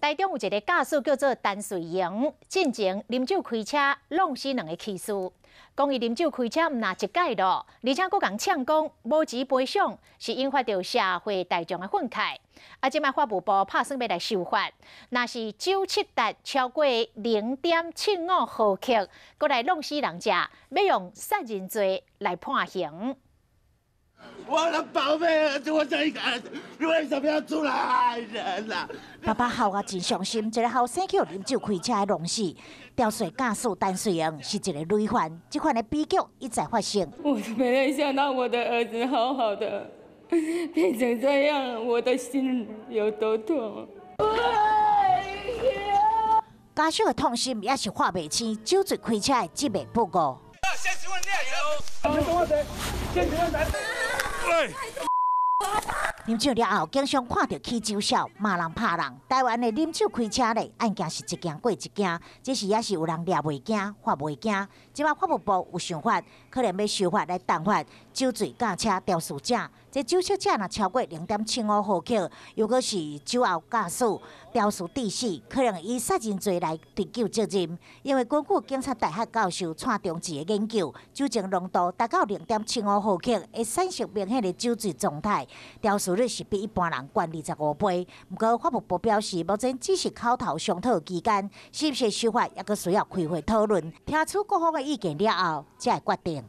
台中有一个駕駛叫做陳瑞榮，進前啉酒開車弄死兩个騎士。講伊啉酒開車毋但一擺囉，而且閣共嗆講無錢賠償，是引發著社會大眾的憤慨。啊，這擺法務部拍算欲來修法，若是酒測值超過0.75毫克，閣來弄死人者，欲用殺人罪來判刑。我的寶貝兒子，我這一個兒子，你為什麼要出來害人啊？爸爸哭啊真傷心，一个後生去啉酒開車弄死，肇事駕駛陳瑞榮是一个累犯，這款的悲劇一再發生。我沒想到我的兒子好好的變成這樣，我的心有多痛。家屬的痛心也是看袂清，酒醉開車的執迷不悟。先啉酒了後，經常看著起酒痟，罵人拍人。台灣的啉酒開車咧，案件是一件過一件，只是也是有人掠袂驚，罰袂驚。這擺法務部有想法，可能欲修法來重罰酒醉駕車肇事者。這酒測值若超過0.75毫克，如果是酒後駕駛肇事致死，可能以殺人罪來追究責任。因為根據警察大學教授蔡中志的研究，酒精濃度達到0.75毫克，會產生明顯的酒醉狀態，肇事率是比一般人懸25倍。毋過法務部表示，目前只是口頭商討期間，是毋是修法，猶閣需要開會討論，聽取各方的意見了後，才會決定。